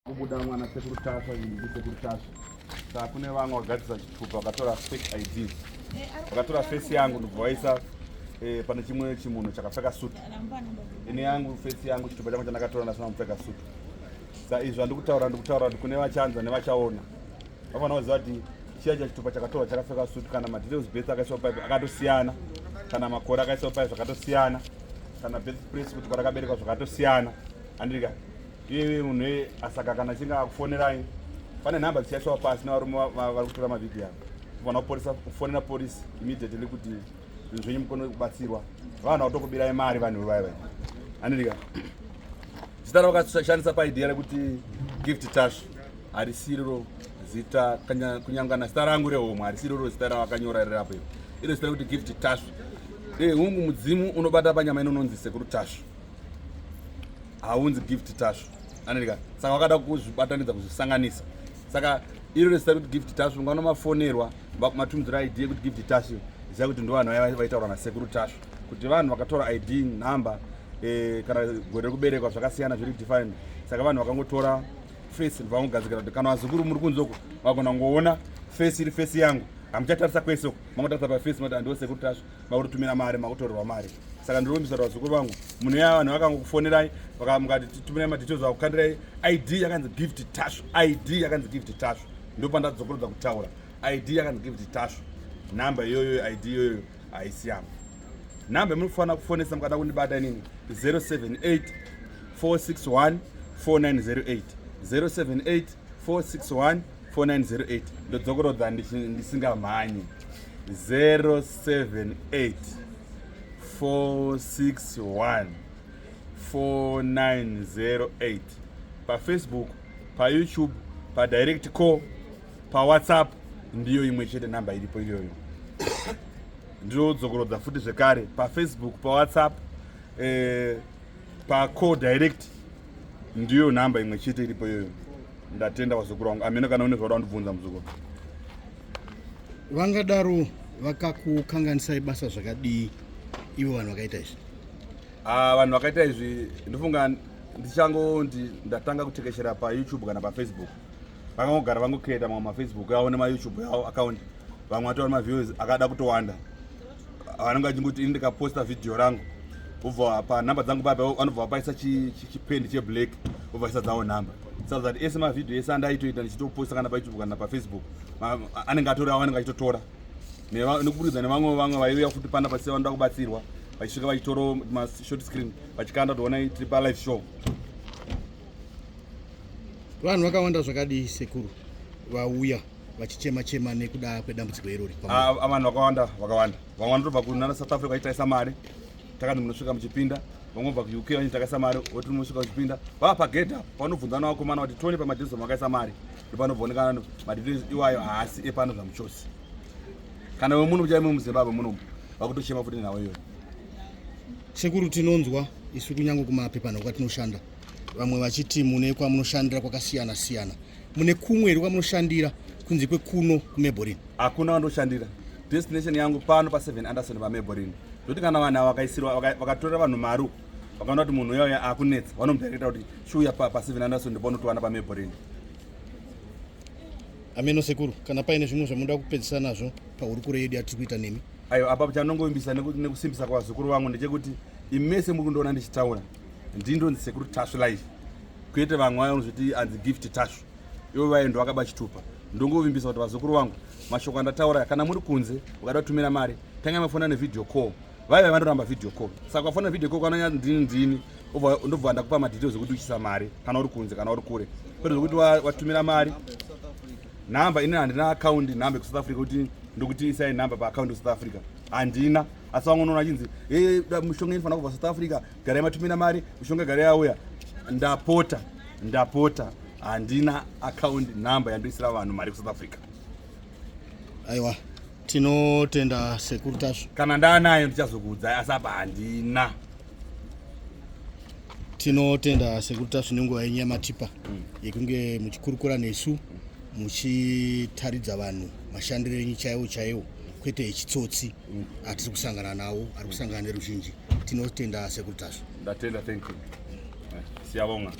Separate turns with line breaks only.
Kubuda mwana sekuru Tasva ndi sekuru Tasva. Saka kune vamwe vakagadzisa chitupa vakatora fake IDs. Vakatora face yangu ndobva vaisa eh, pane chimwe chimunhu chakapfeka suit. Ini yangu face yangu chitupa changu chandakatora ndasina kupfeka suit. Sa izvi zvandikutaura ndikutaura kuti kune vachanzwa nevachaona. Vafanira kuziva kuti chiya chitupa chakatorwa chakapfeka suit kana madetails birth akaiswa paipi akatosiyana kana makore akaiswa paipi zvakatosiyana kana birth place kuti kwarakaberekwa zvakatosiyana andika Iye munhu iye asaka kana achinge akufonerai pane nhamba dzichaiswa pasi nevarume vari kutora mavhidhiyo ava kufanira kuporisa kufonera polisi immediately kuti zvinhu zvenyu mukone kubatsirwa vanhu vakutokubirai mari vanhu vaya vaya andika zita ravakashandisa paidea rekuti Gift Tash harisiriro zita kunyangana zita rangu rehomwe harisiriro zita ravakanyora rirapo iro iro zita rekuti Gift Tash hungu mudzimu unobata panyama ino unonzi Sekuru Tash haunzi Gift Tashu anendika saka vakada kuzvibatanidza kuzvisanganisa saka iro rezita rekuti Gift Tashu ungaona mafonerwa matumizira ID yekuti Gift Tashu ziva kuti ndo vanhu vaya vaitaura naSekuru Tashu kuti vanhu vakatora ID number eh, kana gore rekuberekwa zvakasiyana zviri defined saka vanhu vakangotora face vangogadzikira kuti kana vazukuru muri kunze uko vagona kungoona face iri face yangu hamuchatarisa kwese uko mangotarisa paface mati handiwo Sekuru Tashu makutotumira mari makutorerwa mari saka ndinovimbisa kuti vazukuru vangu munhu ya vanhu vakangokufonerai mukati tumirai madetails vakukandirai ID yakanzi Gift Tashu ID yakanzi Gift Tashu ndopandadzokorodza kutaura ID yakanzi Gift Tashu nhamba iyoyo ID iyoyo haisi yangu nhamba yamunofanira kufonesa mukada kundibata inini 078 461 4908 078 461 4908 ndodzokorodza ndisingamhanyi 078 461 4908 paFacebook, paYouTube, padirect call, paWhatsApp ndiyo imwe chete nhamba iripo iyoyo. Ndinodzokorodza futi zvekare paFacebook, paWhatsApp, pacall direct ndiyo nhamba imwe chete iripo iyoyo. Ndatenda vazukuru vangu. Amene kana une zvauda kundibvunza muzukuru.
Vangadaro vakakukanganisai basa zvakadii ivo vanhu vakaita izvi?
Ah, vanhu vakaita izvi ndofunga ndichangondi ndatanga kutekeshera paYouTube kana paFacebook vakangogara vangocreata mamwe maFacebook avo nemaYouTube avo account vamwe vatori maviews akada kutowanda vanenge vachingoti ini ndikaposta vhidhiyo rangu ubva panhamba dzangu papa vanobva vapaisa chipendi cheblack ubva vaisa dzavo nhamba so that ese mavhidhiyo ese andaitoita ndichitoposta kana paYouTube kana paFacebook anenge atori avo anenge achitotora nekuburikidza nevamwe vamwe vaiuya futi pana pasi vanoda kubatsirwa vachisvika vachitoro mashort screen vachikanda kuti onai tiri palive show.
Vanhu vakawanda zvakadii sekuru vauya vachichema chema nekuda kwedambudziko irori?
Ah, vanhu vakawanda vakawanda vamwe vanotobva kunana South Africa vachitaisa mari takanzi munosvika muchipinda vamwe vabva kuUK vachiti takaisa mari voti munosvika muchipinda vava pagedha panobvunzana vakomana vati tione pamadetails makaisa mari ndopanoonekana madetails iwayo haasi epano zvamuchose kana vemuno chaimo muZimbabwe munomu vakutochema futi nhau iyoyo.
Sekuru, tinonzwa isu kunyange kumapepanhau kwatinoshanda vamwe vachiti mune kwamunoshandira kwakasiyana siyana mune kumwe here kwamunoshandira kunze kwekuno kuMaborini?
Hakuna vandoshandira. Destination yangu pano pa7 Anderson paMaborini zvokuti kana vanhu ava vakaisirwa vakatorera vanhu mari uku vakaona kuti munhu uyauya akunetsa vanomudirecta kuti chiuya pa7 Anderson ndopanotowana paMaborini.
Ameno sekuru, kana paine zvimwe zvamunoda kupedzisa nazvo pahurukuro yedu yatiri kuita nemi.
Aiwa, apa chanongovimbisa nekusimbisa kwavazukuru vangu ndechekuti imese muri kundiona ndichitaura ndindonzi Sekuru Tashu live kwete vamwe vaya vanozviti anzi Gift Tashu ivo vaye ndo vakaba chitupa. Ndongovimbisa kuti vazukuru vangu mashoko andataura kana muri kunze ukada kutumira mari tanga mafona nevideo call vaiva vanoramba video call saka ukafona video call kana ndini ndini ndobva ndakupa madetails ekuti uchisa mari kana uri kunze kana uri kure kwete zvekuti watumira mari nhamba ini handina account nhamba yekuSouth Africa kuti ndokuti isai nhamba paaccount yeSouth Africa handina asi vamwe unoona achinzi e mishonga inofanira kubva South Africa garai matumira mari mishonga garai yauya ndapota ndapota handina account nhamba yandoisira vanhu mari kuSouth Africa.
Aiwa, tinotenda Sekuru Tasvu.
Kana ndaanayo ndichazokuudzai asi apa handina.
Tinotenda Sekuru Tasvu nenguva yenyu yamatipa yekunge muchikurukura nesu muchitaridza vanhu mashandiro enyu chaiwo chaiwo kwete echitsotsi atiri kusangana nawo ari kusangana neruzhinji. Tinotenda Sekuru Tasvu.
Ndatenda, thank you. Siyabonga.